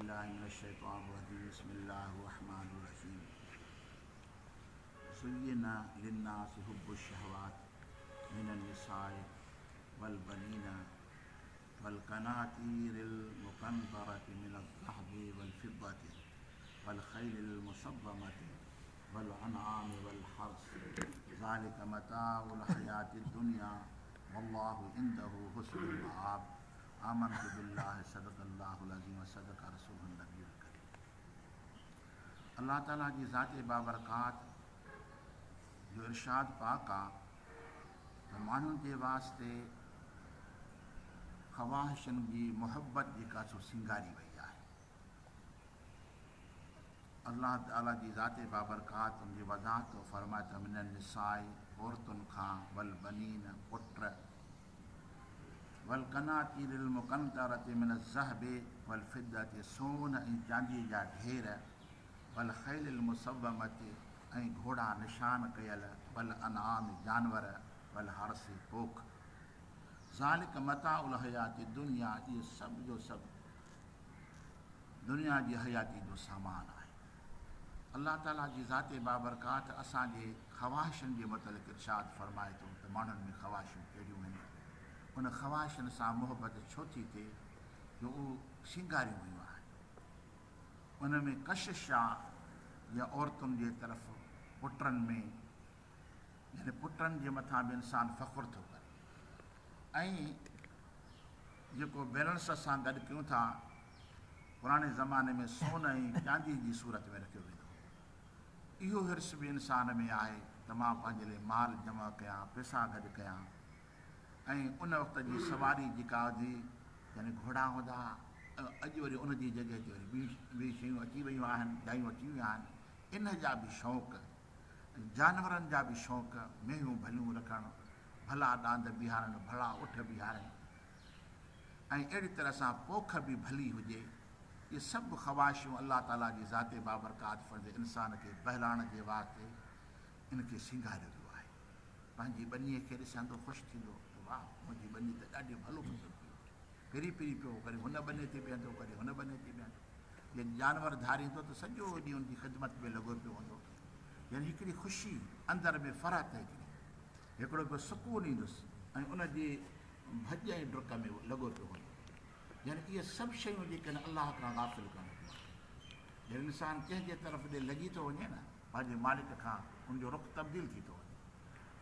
بالله من الشيطان الرجيم بسم الله الرحمن الرحيم زين للناس حب الشهوات من النساء والبنين والقناطير المقنطرة من الذهب والفضة والخيل المصومة والأنعام والحرث ذلك متاع الحياة الدنيا والله عنده حسن المآب آمنت بالله صدق الله العظيم وصدق رسوله النبي الڪريم الله تعالي جي ذات بابرڪات جو ارشاد پاڪ آ ته ماڻهن جي واسطي خواهشن جي محبت جيڪا سو سينگاري وئي آهي. الله تعالي جي ذات بابرڪات ان جي وضاحت ٿو فرمائي ته من النساء عورتن کان والبنين پٽ والقناطير المقنطرة من الذهب والفضة سون ۽ چانديء جا ڍير والخيل المسومة ۽ گهوڙا نشان ڪيل والانعام جانور والحرث پوک ذالڪ متاع الحيات الدنيا اهي سڀ جو سڀ دنيا جي حياتي جو سامان آهي. الله تعاليٰ جي ذات بابرڪات اسان جي خواهشن جي متعلق ارشاد فرمائي ٿو ته ماڻهن ۾ خواهشون ڪهڙيون آهن، ان خواهشن سان محبت ڇو ٿي ٿئي جو اهو سينگاريون ويون آهن. ان ۾ ڪشش آ يا عورتن جي طرف پٽن ۾ يعني پٽن جي مٿان به انسان فخر ٿو ڪري ۽ جيڪو بيلنس اسان گڏ ڪيون ٿا، پراڻي زماني ۾ سون ۽ چانديء جي صورت ۾ رکيو ويندو هو. اهو حرص به انسان ۾ آهي ته مان پنهنجي لاء مال جمع ڪيان، پئسا گڏ ڪيان ۽ ان وقت جي سواري جيڪا هوندي يعني گهوڙا هوندا ها ۽ اڄ وري ان جي جڳهه تي وري ٻيون شيون اچي ويون آهن، جايون اچي ويون آهن، ان جا به شوق ۽ جانورن جا به شوق، مينهون ڀليون رکڻ، ڀلا ڏاند بيهارڻ، ڀلا اٺ بيهارڻ ۽ اهڙي طرح سان پوک به ڀلي هجي، اهي سڀ خواهشون الله تعاليٰ جي ذات بابرڪات فرض انسان کي بهلائڻ جي واسطي ان کي سينگاريو ويو آهي. پنهنجي ٻنيء کي ڏسندو خوش ٿيندو ته واهه منهنجي ٻني ته ڏاڍي ڀلو فصل پيو ٿئي. ڦري ڦري پيو ڪڏهن هن ٻني تي بيهندو ڪڏهن هن ٻني تي بيهندو. جڏهن جانور ڌاريندو ته سڄو ڏينهن ان جي خدمت ۾ لڳو پيو هوندو. يعني هڪڙي خوشي اندر ۾ فرحت هڪڙي. هڪڙو پيو سڪون ايندس ۽ ان جي ڀڄ ۽ ڊڪ ۾ لڳو پيو هوندو. يعني اهي سڀ شيون جيڪي آهن الله کان غافل ڪرڻ جون آهن. جڏهن انسان ڪنهن جي طرف ڏي لڳي ٿو وڃي نه پنهنجي مالڪ کان ان جو رخ تبديل ٿي ٿو وڃي.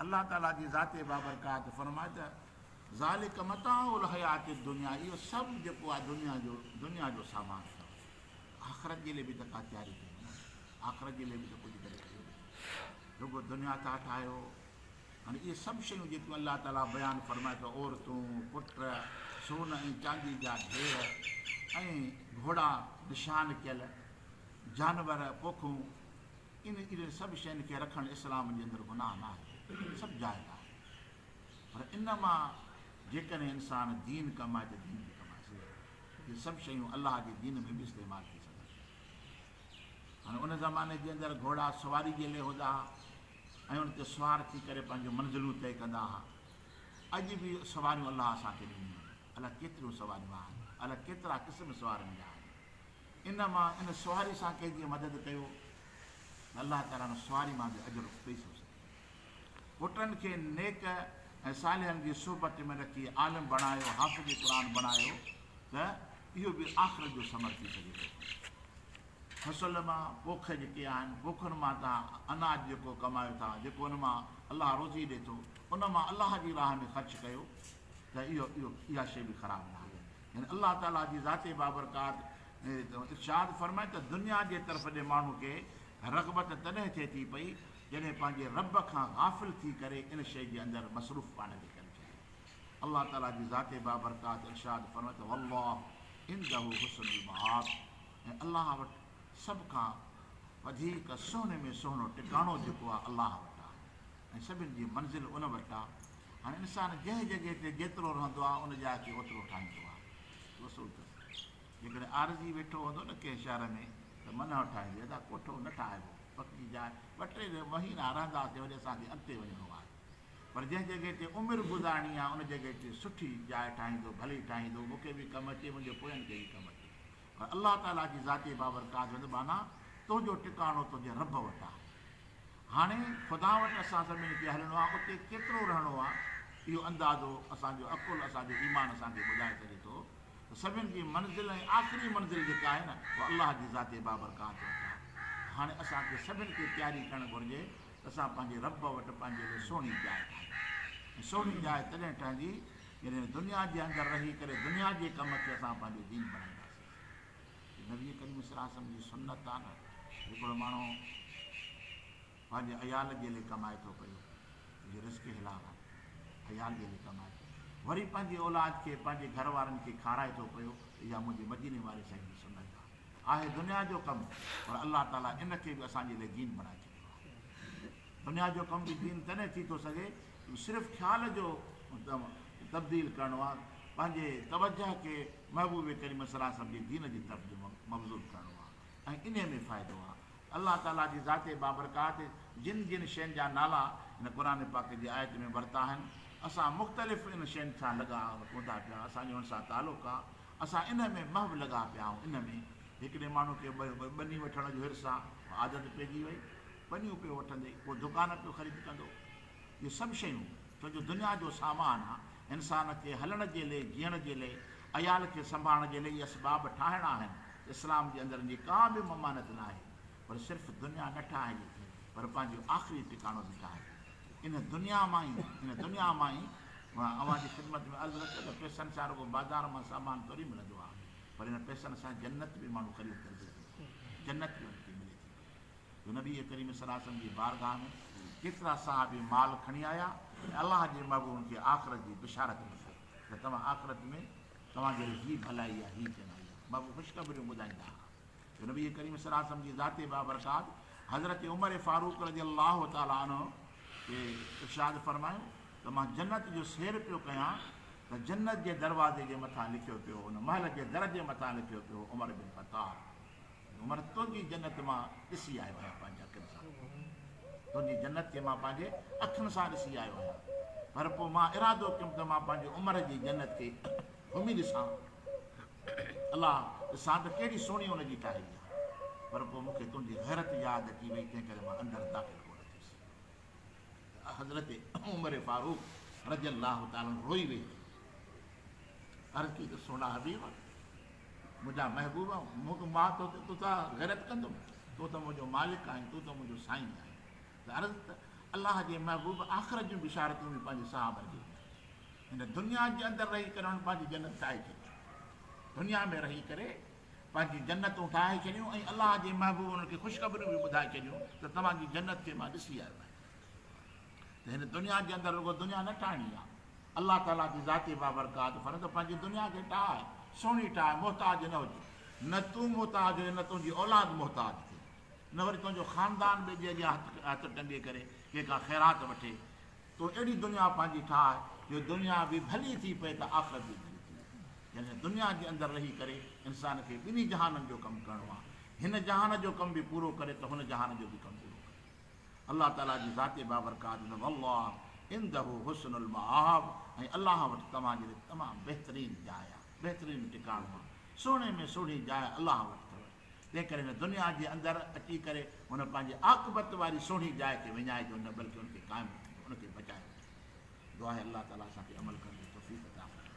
الله تعاليٰ جي ذات بابرڪات فرمائي ته ذالڪ متاع الحيات الدنيا اهو سڀ جيڪو آهي دنيا جو دنيا جو سامان اٿو. آخرت جي لاء به ته ڪا تياري ڪيو نه. آخرت جي لاء به ته ڪجهه گڏ ڪيو. رڳو دنيا ٿا ٺاهيو. هاڻي اهي سڀ شيون جيڪيون الله تعاليٰ بيان فرمائي ٿو، عورتون، پٽ، سون ۽ چاندي جا ڍير ۽ گهوڙا، نشان ڪيل جانور، پوکون، انهن سڀ شين کي رکڻ اسلام جي اندر گناهه نه آهي، سڀ جائز آهي. پر ان مان جيڪڏهن انسان دين ڪمائي ته دين به ڪمائي سگهي ٿو. اهي سڀ شيون الله جي دين ۾ به استعمال ٿي سگهن ٿيون. هاڻي ان زماني جي اندر گهوڙا سواري جي لئه هوندا ها ۽ ان تي سوار ٿي ڪري پنهنجون منزلون طئي ڪندا ها. اڄ به سواريون الله اسان کي ڏنيون آهن. الائي ڪيتريون سواريون آهن، الائي ڪيترا قسم سوارين جا آهن. ان مان ان سواري سان ڪنهن جي مدد ڪيو ته الله تعاليٰ ان سواري مان به اجر پئي ٿو سگهي. پٽن کي نيڪ ۽ صالحن جي صحبت ۾ رکي عالم بڻايو، حافظ قرآن بڻايو ته اهو به آخرت جو ثمر ٿي سگهي ٿو. فصل مان پوک جيڪي آهن، پوکن مان توهان اناج جيڪو ڪمايو ٿا، جيڪو ان مان الله روزي ڏئي ٿو، ان مان الله جي راهه ۾ خرچ ڪيو ته اهو اهو اها شيء به خراب نه آهي. يعني الله تعاليٰ جي ذات بابرڪات ارشاد فرمائي ته دنيا جي طرف ڏي ماڻهو کي رغبت تڏهن ٿئي ٿي پئي جڏهن پنهنجي رب کان غافل ٿي ڪري ان شيء جي اندر مصروف پاڻ کي ڪري ڇڏي. الله تعاليٰ جي ذات بابرڪات ارشاد فرمائي ٿو والله عنده حسن المآب ۽ الله وٽ سڀ کان وڌيڪ سهڻي ۾ سهڻو ٽڪاڻو جيڪو آهي الله وٽ آهي ۽ سڀن جي منزل ان وٽ آهي. هاڻي انسان جنهن جڳهه تي جيترو رهندو آهي ان جاء کي اوترو ٺاهيندو آهي. اصول اٿس. جيڪڏهن عارضي ويٺو هوندو نه ڪنهن شهر ۾ ته منهن ٺاهيندي ادا ڪوٺو نه ٺاهبو پڪي جاء ٻه ٽي مهينا رهنداسين وري اسان کي اڳتي وڃڻو آهي. پر جنهن جڳهه تي عمر گذارڻي آهي ان جڳهه تي سٺي جاء ٺاهيندو، ڀلي ٺاهيندو، مون کي به ڪم اچي، منهنجي پوين کي به ڪم اچي. پر الله تعاليٰ جي ذات بابرڪات چوندو ٻانها تنهنجو ٽڪاڻو تنهنجي رب وٽ آهي. هاڻي خدا وٽ اسان سڀني کي هلڻو آهي اتي ڪيترو رهڻو آهي اهو اندازو اسان جو عقل اسان جو ايمان اسان کي ٻڌائي سگهي ٿو ته سڀن جي منزل ۽ آخري منزل جيڪا آهي نه اها الله جي ذات بابرڪات وٽ آهي. هاڻي اسان کي سڀن کي تياري ڪرڻ گهرجي ته اسان پنهنجي رب وٽ پنهنجي لاء سهڻي جاء ٺاهيون ۽ سهڻي جاء تڏهن ٺهندي جڏهن دنيا جي اندر رهي ڪري دنيا جي ڪم کي اسان پنهنجو دين بڻائينداسين. هي نبي ڪريم صلي الله عليه وسلم جي سنت آهي نه هڪڙو ماڻهو پنهنجي عيال جي لئي ڪمائي ٿو پيو اهو رزق حلال آهي عيال جي لئي ڪمائي ٿو وري پنهنجي اولاد کي پنهنجي گهر وارن کي کارائي ٿو پيو اها منهنجي مديني واري سائين جي سنت آهي آهي دنيا جو ڪم پر الله تعالي ان کي به اسان جي لئي دين بڻائي ڇڏيو آهي دنيا جو ڪم به دين تڏهن ٿي ٿو سگهي جو صرف خيال جو تبديل ڪرڻو آهي، پنهنجي توجهه کي محبوب ڪريم صلي الله عليه وسلم جي دين جي طرف جو مبذول ڪرڻو آهي ۽ انهي ۾ فائدو آهي. الله تعالي جي ذات بابرڪات جن جن شين جا نالا هن قرآن پاڪ جي آيت ۾ ورتا آهن، اسان مختلف ان شين سان لڳا رکون ٿا پيا، اسان جو ان سان تعلق آهي، اسان ان ۾ محو لڳا پيا آهيون، ان ۾ هڪڙي ماڻهو کي ٻني وٺڻ جو حرص آهي، عادت پئجي وئي، ٻنيون پيو وٺندي، ڪو دڪان پيو خريد ڪندو. اهي سڀ شيون ڇو جو دنيا جو سامان آ، انسان کي هلڻ جي لئي، جيئڻ جي لئي، عيال کي سنڀالڻ جي لئي اهي اسباب ٺاهڻا آهن. اسلام جي اندر ان جي ڪا به ممانعت ناهي. پر صرف دنيا نه ٺاهجي پر پنهنجو آخري ٽڪاڻو به ٺاهجي. ان دنيا مان ئي ان دنيا مان ئي مان اوهان جي خدمت ۾ عرض رکيو ته پئسن سان رڳو بازار مان سامان ٿوري ملندو آ پر ان پئسن سان جنت به ماڻهو خريد ڪري سگهي ٿو. جنت به ان کي ملي ٿي پئي. جو نبي ڪريم صلي الله عليه وسلم جي بارگاهه ۾ ڪيترا صحابي مال کڻي آيا ۽ الله جي محبوب انهن کي آخرت جي بشارت ٻڌائي ته توهان آخرت ۾ توهان جي لاء هي ڀلائي آهي هي چڱائي آهي محبوب خوشخبريون ٻڌائيندا هئا جو نبي ڪريم صلي الله عليه وسلم جي ذات بابرڪات حضرت عمر فاروق رضي الله تعالٰي عنه کي ارشاد فرمايو ته مان جنت جو سير پيو ڪيان ته جنت جي دروازي جي مٿان لکيو پيو هو ان محل جي در جي مٿان لکيو پيو هو عمر بن خطاب عمر تنهنجي جنت مان ڏسي آيو آهيان پنهنجي اکين سان تنهنجي جنت کي مان پنهنجي اکين سان ڏسي آيو آهيان پر پوء مان ارادو ڪيم ته مان پنهنجي عمر جي جنت کي گهمي ڏسان الله ڏسان ته ڪهڙي سهڻي ان جي ٺاهي آهي پر پوء مون کي تنهنجي غيرت ياد اچي وئي تنهن ڪري مان اندر داخل ڪونه ٿيس حضرت عمر فاروق رضي الله تعالٰي عنه روئي ويهي رهيو. عرض ڪئي ته سهڻا حبيب، منهنجا محبوب، مان تو توسان غيرت ڪندم، تون ته منهنجو مالڪ آهين، تون ته منهنجو سائين آهين. ته عرض ته الله جي محبوب آخرت جون بشارتون به پنهنجي صحابن کي ڏنيون. هن دنيا جي اندر رهي ڪري انهن پنهنجي جنت ٺاهي ڇڏي. دنيا ۾ رهي ڪري پنهنجي جنتون ٺاهي ڇڏيون ۽ الله جي محبوب انهن کي خوشخبريون به ٻڌائي ڇڏيون ته توهان جي جنت کي مان ڏسي آيو آهيان ته هن دنيا جي اندر رڳو دنيا نه ٺاهڻي آهي الله تعاليٰ جي ذات بابرڪات فرمائي ٿو پنهنجي دنيا کي ٺاهه سهڻي ٺاهه محتاج نه هج نه تون محتاج هج نه تنهنجي اولاد محتاج ٿئي نه وري تنهنجو خاندان ٻئي جي اڳيان هٿ هٿ ٽنگي ڪري ڪنهن کان خيرات وٺي تون اهڙي دنيا پنهنجي ٺاهه جو دنيا به ڀلي ٿي پئي ته آخرت به ڀلي ٿي وڃي. يعني دنيا جي اندر رهي ڪري انسان کي ٻنهي جهانن جو ڪم ڪرڻو آهي. هن جهان جو ڪم به پورو ڪري ته هن جهان جو به ڪم پورو ڪري. الله تعاليٰ جي ذات بابرڪات ۾ والله عنده حسن المآب ۽ الله وٽ توهان جي لاء تمام بهترين جاء آهي، بهترين ٽڪاڻو آهي. سهڻي ۾ سهڻي جاء الله وٽ اٿو. تنهن ڪري هن دنيا جي اندر اچي ڪري هن پنهنجي عاقبت واري سهڻي جاء کي وڃائجو نه بلڪه ان کي قائم رکجو، ان کي بچايو. دعا آهي الله تعاليٰ اسان کي عمل ڪرڻ جي توفيق عطا فرمائي.